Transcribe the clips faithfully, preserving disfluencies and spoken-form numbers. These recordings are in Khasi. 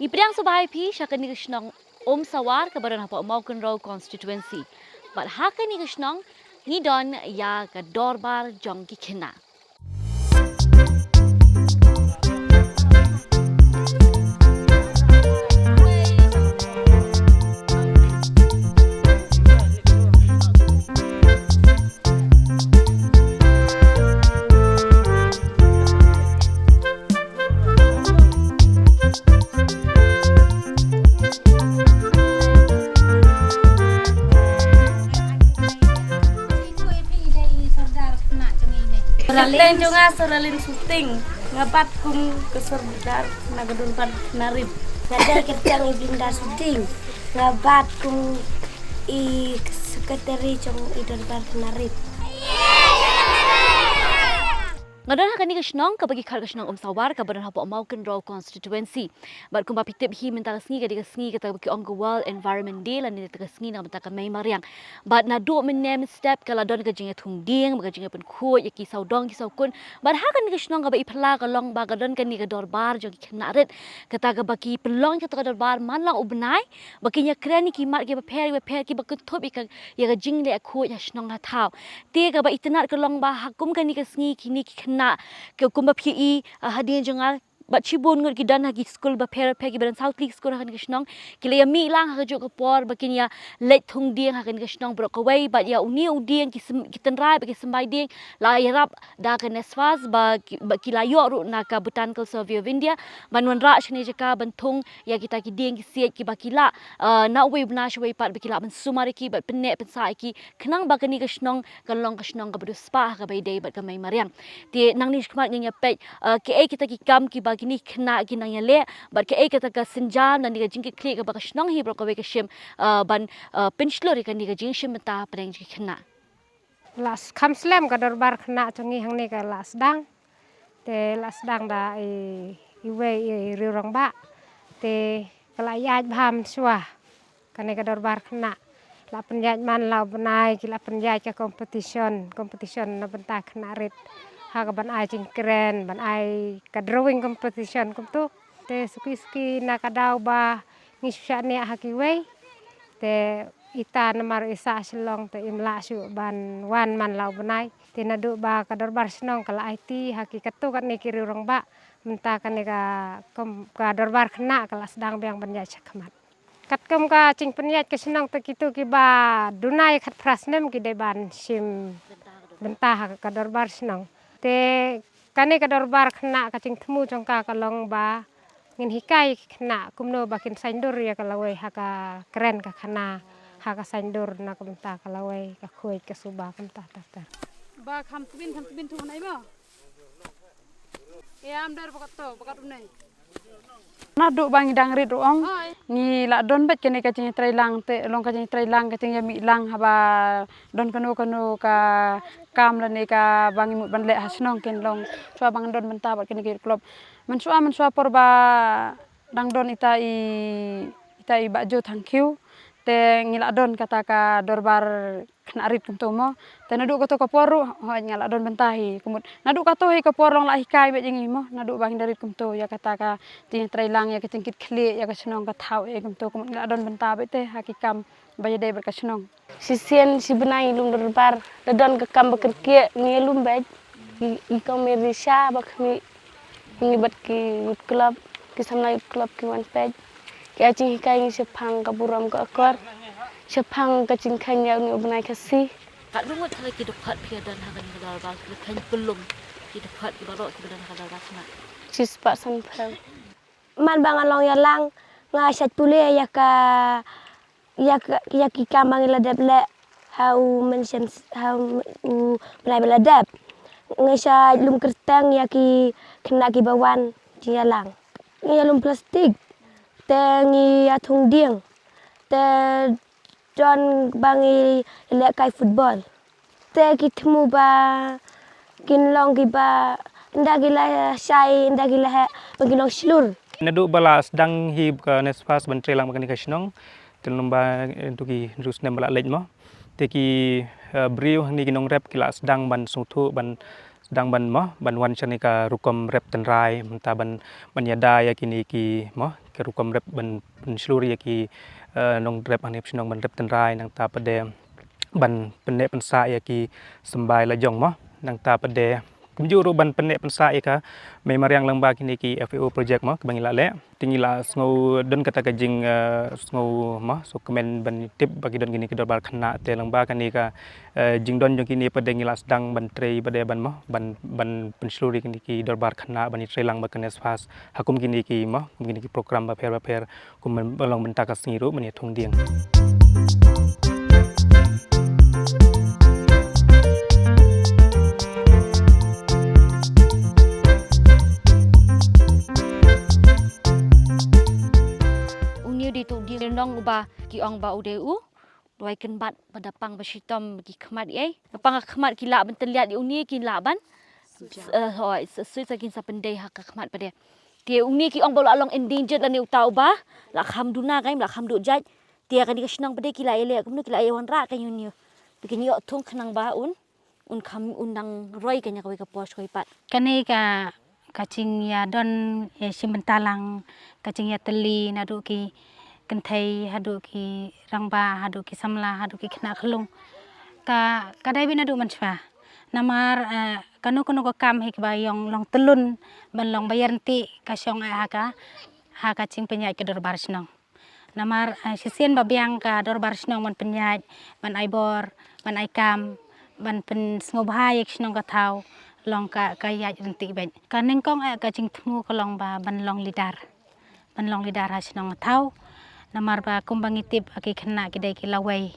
Ngi pdiang sngewbha ïa phi sha kane ka shnong Umsawar kaba don hapoh Mawkynrew constituency. Bad ha kane ka shnong ngi don ïa ka dorbar jong ki khynnah. Kyrteng jong nga Soralin Suting, nga bat kum ka sordar na ka dorbar Khynnah Rit. Nga dei kyrteng i Blinda Suting, nga bat kum i sekretari jong i dorbar Khynnah Rit. Nga don ha kane ka shnong kaba ki khot ka shnong Umsawar kaba don hapoh Mawkynrew constituency. Bad kumba phi tip hi mynta ka sngi ka dei ka sngi kata ba ki ong ka World Environment Day lane kata ka sngi na ka bynta ka mei mariang. Bad naduh mynne mynstep ka la don ka jingïathung dieng, bad ka jingïapynkhuid ïa ki sawdong ki sawkun. Bad ha kane ka shnong kaba i phylla ka long ba ka don kane ka dorbar jong ki khynnah rit. Kata kaba ki pynlong kata ka dorbar man la u bnai, ba kin ïakren ïa ki mat kiba pher kiba pher kiba kynthup ïa ka, ïa ka jingleh khuid ha shnong ha thaw. Te kaba itynnad ka long ba ha kum kane ka sngi kine ki khynnah, ka kumba phi i, ah, hadien jong nga, bad shibun ngut ki don ha ki skul bapher bapher kiba don saw tylli ki skul ha kane ka shnong, ki la ïa mih lang ha kajuh ka por ba kin ïa leit thung dieng ha kane ka shnong baroh kawei, bad ïa une u dieng ki sem-, ki tynrai bad ki symbai dieng la ïarap da ka NESFAS ba ki, ba ki la ïoh ruh na ka Botanical Survey of India ban wanrah shane jaka ban thung ïa kita ki dieng ki siej kiba ki lah, eh, na uwei u bnai sha uwei pat ba ki lah ban sumar ïa ki bad pynneh pynsah ïa ki khnang ba kane ka shnong kan long ka shnong kaba riewspah ha kaba ïadei bad ka mei mariang. Te nangne shakhmat ngin ïa peit, eh, kaei kita ki kam kiba kine ki khynnah ki nang ïaleh bad kaei kata ka sienjam lane ka jingkitkhlieh kaba ka shnong hi baroh kawei ka shim, eh, ban, eh, pynshlur ïa kane ka jingshim bynta hapdeng jong ki khynnah. La s-, kham slem ka dorbar khynnah jong ngi hangne ka la sdang. Te la sdang da i, iwei i riewrangbah. Te ka la ïaid bha mynshuwa. Kane ka dorbar khynnah la pynïaid man la u bnai, ki la pynïaid ka competition, competition na bynta khynnah rit. Ha kaban ai jingkren, ban ai ka drawing competition kumtu. Te suki suki na ka daw ba ngi shu shah neh ha kiwei. Te ita namar i sah Shillong te im lah shuh ban wan man la u bnai. Te naduh ba ka dorbar shnong ka la aiti ha ki katto katne ki riewrangbah, mynta kane ka, ka dorbar khynnah ka la sdang biang ban ïaid shakhmat. Katkum ka jingpynïaid ka shnong te kito kiba duna ïa khatphra snem ki dei ban shim bynta ha ka dorbar shnong. Te kane ka dorbar khynnah ka jingthmu jong ka ka long ba ngin hikai ki khynnah kumno ba kin saiñdur ïa ka lawei ha ka kren ka khana, ha ka saiñdur na ka bynta ka lawei, ka khuid ka suba kumta ter ter. Ba kham tbin, kham tbin thung nai ba. Ïa, am dar ba katto, ba katto nai. Naduh ba ngi dang rit ruh ong. Hoi. Ngi la don beit kane ka jingïatreilang te, long ka jingïatreilang ka jingïamih lang haba don kano kano ka kam lane kaba ngi mut ban leh ha shnong kin long. Shuwa ba ngi don bynta bad kane ka youth club. Mynshuwa, mynshuwa por ba dang don ita i, ita i Bah Jo Thangkhiew. Te ngi la don kata ka dorbar khynnah rit kumto mo. Te naduh kato ka por ruh, hooid nga la don bynta hi kumut. Naduh kato hi ka por long la hikai beit ïa ngi mo. Naduh ba ngi da rit kumto ïa kata ka jingïatreilang, ïa ka jingkitkhlieh ïa ka shnong ka thaw ïa kumto kumut ngi la don bynta beit te ha ki kam ba ïadei bad ka shnong. Shisien shi bnai ngi lum dorbar, da don ka kam ba kyrkieh ngi lum beit. I, i kong Merisha ba khmih ngi bad ki youth club, ki samla youth club ki wan peit. Ki ai jinghikai ngi shaphang ka burom ka akor, shaphang ka jingkheiñ ïa une u bnai Khasi. Katno ngut ki dkhot phi ïa don ha kane ka dorbar, ki kheiñ pylum, ki dkhot ki baroh kiba don ha ka dorbar shnong? Shispah sanphew. Man ba nga long ïalang, nga shait pule ïa ka, ïa ka, ïa ki kam ba ngi la dep leh ha u mynshem, ha u, u bnai ba la dep. Nga shait lum kyrteng ïa ki khynnah kiba wan jingïalang. Ngi ïalum plastik, te ngi ïathung dieng, te don ba ngi lehkai football. Te ki thmu ba kin long kiba ynda ki la shai, ynda ki la heh, ba kin long shlur. Naduh ba la sdang hi ka NESFAS ban treilang ba kane ka shnong, te lum ba, eh, to ki hynriew snem ba la leit mo. Te ki, eh, briew hangne ki nongrep ki la sdang ban sngewthuh, ban sdang ban mo, ban wan shane ka rukom rep tynrai, mynta ban, ban ïada ïa kine ki mo, ka rukom rep ban pynshlur ïa ki, eh, nongrep hangne shnong ban rep tynrai, nangta pat de ban pynneh pynsah ïa ki symbai lajong mo, nangta pat de kumjuh ruh ban pynneh pynsah ïa ka mei mariang lyngba kine ki F A O project mo, kaba ngi la leh. Te ngi la sngew don kata ka jing, eh, sngew mo, sngewkmen ban tip ba ki don kine ki dorbar khynnah, te lyngba kane ka, eh, jingdon jong kine pat de ngi la sdang ban trei pat de ban mo, ban, ban pynshlur ïa kine ki dorbar khynnah ban ïatrei lang bad ka NESFAS ha kum kine ki mo, kum kine ki program bapher bapher, kum ban long mynta ka sngi ruh ban ïathung dieng. Une u dei utu u dieng nong uba ki ong ba u dei u duwai kynbat ba da pang ba shitom ki khmat ei. Da pang ka khmat ki lah ban tylliat ïa une, ki lah ban. Eh, hooid, sa sui sa kin sa pyndei ha ka khmat pat de. Te une ki ong ba u la long endangered lane uta uba la kham duna, ka im la kham duh jait. Te kane ka shnong pat de ki la ïaleh kumno, ki la ïa wanrah ka ïa une. Te kin ïoh thung khnang ba un, un kham, un nang roi kane kawei ka post kawei pat. Kane ka, ka jingïadon, ïa shim bynta lang, ka jingïatylli naduh ki kynthei haduh ki rangbah, haduh ki samla, haduh ki khynnah khyllung. Ka, ka dei beit naduh mynshuwa. Namar, eh, kano kano ka kam hi kaba ïong long tyllun ban long ba ïaryntih, ka shong eh ha ka, ha ka jingpynïaid ka dorbar shnong. Namar, eh, shisien ba biang ka dorbar shnong ban pynïaid, ban ai bor, ban ai kam, ban pynsngewbha ïa ka shnong ka thaw, long ka, ka ïaid ryntih beit. Ka nyngkong eh ka jingthmu ka long ba ban long leader. Ban long leader ha shnong ka thaw. Namar ba kumba ngi tip, ki khynnah ki dei ki lawei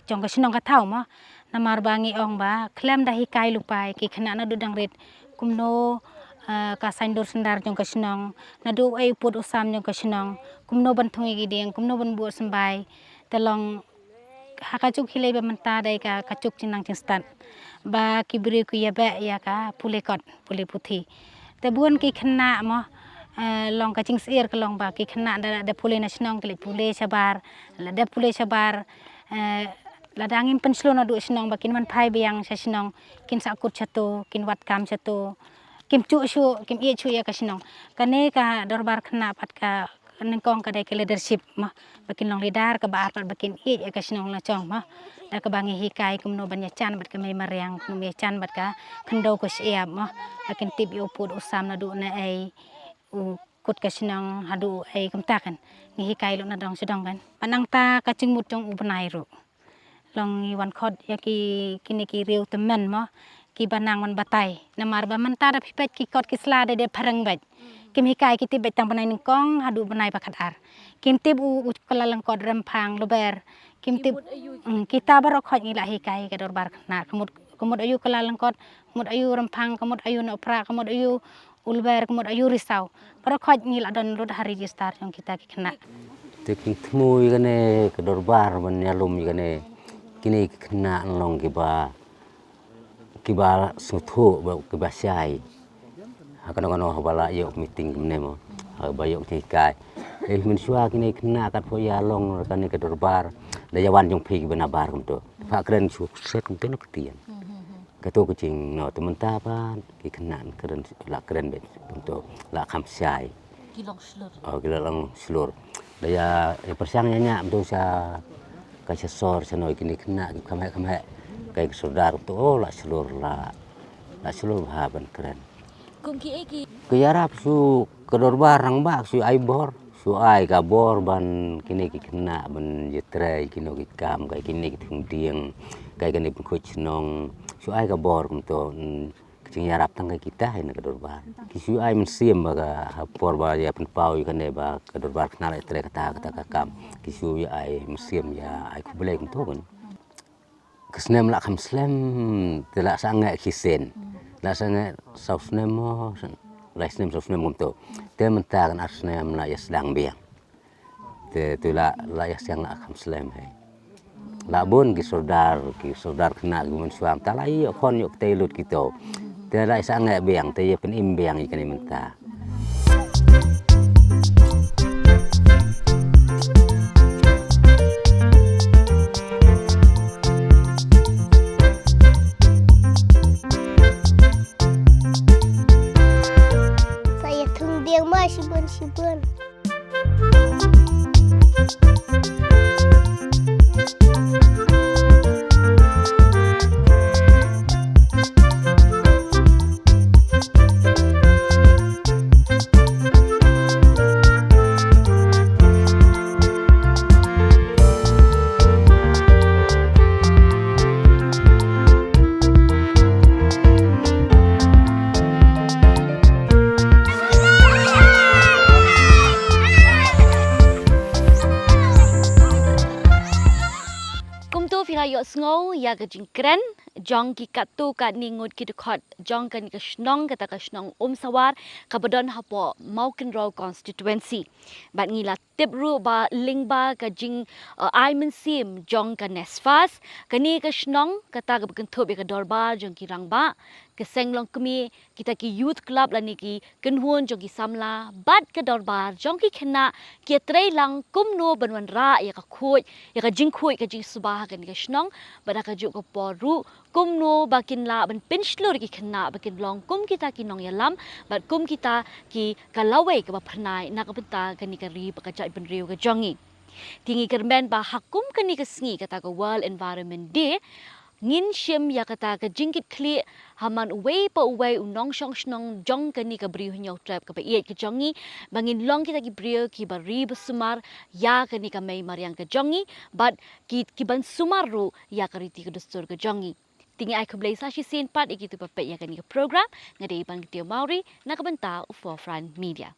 jong ka shnong ka thaw mo. Namar ba ngi ong ba khlem da hikai lypa ïa ki khynnah naduh dang rit kumno, eh, ka saiñdur syndar jong ka shnong, naduh ei u pud u sam jong ka shnong, kumno ban thung ïa ki dieng, kumno ban buh symbai. Te long ha ka juk hi lei ba mynta dei ka, ka juk jingnang jingstad ba ki briew ki ïabeh ïa ka pule kot, pule puthi. Te bun ki khynnah mo, eh, long ka jingsyier ka long ba ki khynnah da, da pule na shnong ki leit pule shabar, lada pule shabar, eh, lada ngim pynshlur naduh shnong ba kin wan phai biang sha shnong, kin sahkut shato, kin wad kam shato, kim juh shuh, kim ïeit shuh ïa ka shnong. Kane ka dorbar khynnah pat ka nyngkong ka dei ka leadership mo, ba kin long leader, kaba ar pat ba kin ïeit ïa ka shnong la jong mo. Da kaba ngi hikai kumno ban ïajan bad ka mei mariang, kumno ïajan bad ka khyndew ka shyiap mo. Ba kin tip ïa u pud u sam naduh na ei u kut ka shnong haduh ei kumta kan. Ngi hikai lut na dong sha dong kan. Bad nangta ka jingmut jong u bnai ruh. Long ngi wan khot ïa ki, kine ki riew tymmen mo, kiba nang wan batai. Namar ba mynta da phi peit ki kot ki sla dei dei phareng beit. Kim hikai, ki tip beit tang bnai nyngkong haduh bnai ba khatar. Kim tip u, u kylla lyngkot, rymphang, luber. Kim tip, mm, kita baroh khoit ngi la hikai ka dorbar khynnah. Ka mut, ka mut aïu kylla lyngkot, ka mut aïu rymphang, ka mut aïu nohprah, ka mut aïu u luber, ka mut aïu risaw. Baroh khoit ngi la don lut ha register jong kita ki khynnah. Te ki thmu ïa kane ka dorbar ban ïalum ïa kane, kine ki khynnah long kiba, kiba sngewthuh bad kiba shai. Ha kano kano haba la ïoh meeting kumne mo, haba ïoh ki hikai. Eh, mynshuwa kine ki khynnah katba ïa long kane ka dorbar, da ïa wan jong phi kiba nabar kumto. Pha kren shu set kumto na ktien. Kato ka jing, no, te mynta pat ki khynnah kren, la kren beit, kumto, la kham shai. Ki long shlur. Oh, ki la long shlur. Da ïa, ïa pyrshang ïa ñiah mynta sha, ka sha sor sha noi, kine khynnah ki kham heh kham heh. Kaei ka sordar kumto, oh, la shlur, la, la shlur bha ban kren. Kum kiei ki? Ka ïarap shu ka dorbar rangbah shu ai bor, shu ai ka bor ban kine ki khynnah ban ïatrei kino ki kam, kaei kine ki thung dieng, kaei kine pynkhuid shnong, shu ai ka bor kumto. Ka jingïarap tang ka kita hi na ka dorbar. Ki shu ai mynsiem ba ka ha por ba ïa pynpaw ïa kane ba ka dorbar khynnah la ïatrei kata, kata ka kam. Ki shu ïa ai mynsiem, ïa ai khublei kumto kan. Ka snem la kham slem, te la sangeh ki sien. La sangeh saw snem mo, lai snem saw snem kumto. Te mynta kan ar snem la ïa sdang biang. Te tu la, la ïa siang la kham slem hi. La bun ki sordar, ki sordar khynnah ki mynshuwa. Ta la ïoh khon ïoh ktei lut kito. Te la ïa sangeh biang, te ïa pynim biang ïa kane mynta. Sa ïa thung dieng ma shibun shibun. Ïohsngew ïa ka jingkren jong ki katto katne ngut ki dkhot jong kane ka shnong, kata ka shnong Umsawar, kaba don hapoh Mawkynrew constituency. Bad ngi la tip ruh ba lyngba ka jing, uh, ai mynsiem jong ka NESFAS, kane ka shnong, kata kaba kynthup ïa ka dorbar jong ki rangbah, ka seng longkmie, kita ki youth club lane ki kynhun jong ki samla bad ka dorbar jong ki khynnah ki ïatrei lang kumno ban wanrah ïa ka khuid, ïa ka jingkhuid ka jingsuba ha kane ka shnong, bad ha kajuh ka por ruh kumno ba kin lah ban pynshlur ïa ki khynnah ba kin long kum kita ki nongïalam bad kum kita ki ka lawei kaba phyrnai na ka bynta kane ka ri bad ka jaitbynriew ka jong ngi. Te ngi kyrmen ba ha kum kane ka sngi, kata ka World Environment Day, ngin shim ïa kata ka jingkitkhlieh ha man uwei pa uwei u nongshong shnong jong kane ka Bri u Hynñiewtrep kaba ïeit ka jong ngi, ba ngin long kita ki briew kiba ri ba sumar ïa kane ka mei mariang ka jong ngi, bad ki, kiban sumar ruh ïa ka riti ka dustur ka jong ngi. Te ngi ai khublei sa shisien pat ïa kito kiba peit ïa kane ka program. Nga dei Pankitio Mawrie na ka bynta u Forefront Media.